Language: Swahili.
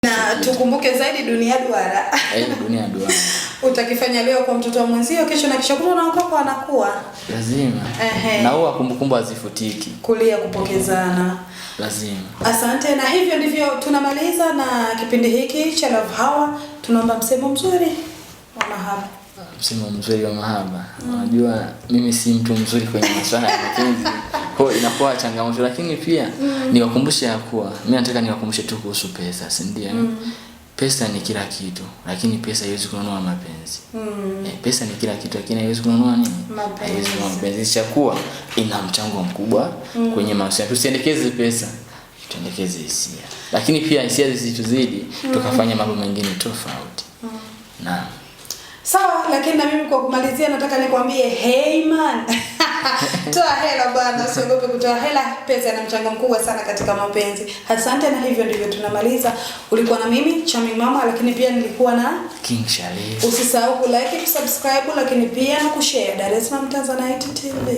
Na tukumbuke zaidi dunia duara. Eh, dunia duara. Utakifanya leo kwa mtoto wa mwenzio, kesho na kesho kutwa na wako anakuwa. Lazima. Ehe. Na huwa kumbukumbu hazifutiki. Kulia kupokezana. Lazima. Asante, na hivyo ndivyo tunamaliza na kipindi hiki cha Love Hour. Tunaomba msemo mzuri wa mahaba. Msemo mzuri wa mahaba. Unajua mimi si mtu mzuri kwenye masuala ya mapenzi. Kwa hiyo inakuwa changamoto, lakini pia niwakumbushe ya kuwa mimi nataka niwakumbushe tu kuhusu pesa, si ndio? Pesa ni kila kitu, lakini pesa haiwezi kununua mapenzi. Pesa ni kila kitu, lakini haiwezi kununua nini? Mapenzi. Haiwezi kununua mapenzi. Ishakuwa ina mchango mkubwa kwenye mahusiano. Tusiendekeze pesa, tuendekeze hisia. Lakini pia hisia zisituzidi tukafanya mambo mengine tofauti. Naam. Sawa, lakini na mimi kwa kumalizia nataka nikwambie, hey man. Toa hela bwana, usiogope kutoa hela. Pesa ina mchango mkubwa sana katika mapenzi. Asante, na hivyo ndivyo tunamaliza. Ulikuwa na mimi Charming Mama, lakini pia nilikuwa na King Sharif. Usisahau kulike, kusubscribe, lakini pia na kushare. Dar es Salaam Tanzanite TV.